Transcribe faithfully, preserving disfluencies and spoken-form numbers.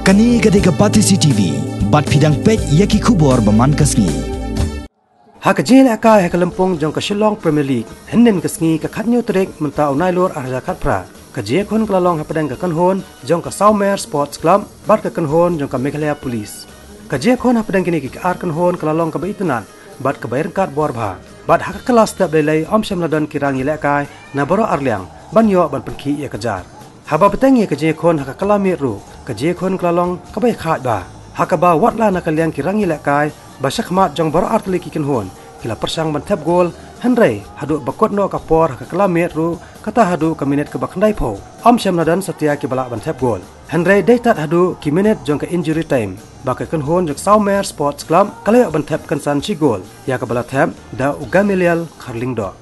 Kane ka dei ka Batesi T V, bad phi dang peit ïa ki khubor ba man ka sngi. Ha ka jingïalehkai ha ka lympung jong ka Shillong Premier League, hynnin ka sngi ka khatñiew tarik mynta u Nailur arhajar khatphra, ka jingïakhun ka la long hapdeng ka kynhun jong ka Sawmer Sports Club bad ka kynhun jong ka Meghalaya Police. Ka jingïakhun hapdeng kine ki ar kynhun ka la long kaba itynnad bad kaba ïaryngkat bor bha. Bad ha ka kylla step lei lei ym shym la don ki rang ïalehkai na baroh arliang ban ïoh ban pynkhih ïa ka jar. Haba bteng ïa ka jingïakhun ha ka kylla miet ruh, ka jingïakhun ka la long kaba ïakhaid bha, ha kaba wat la na ka liang ki rang ïalehkai ba shakhmat jong baroh artylli ki kynhun ki la pyrshang ban thep gol, hynrei haduh ba kut noh ka por ha ka kylla miet ruh, kata haduh ka minit kaba khyndaiphew, ym shym la don satia kiba lah ban thep gol. Hynrei dei tad haduh ki minit jong ka injury time ba ka kynhun jong Sawmer Sports Club ka la ïoh ban thep kynsan shi gol ïa kaba la thep da u Gamaliel Kharlyngdoh.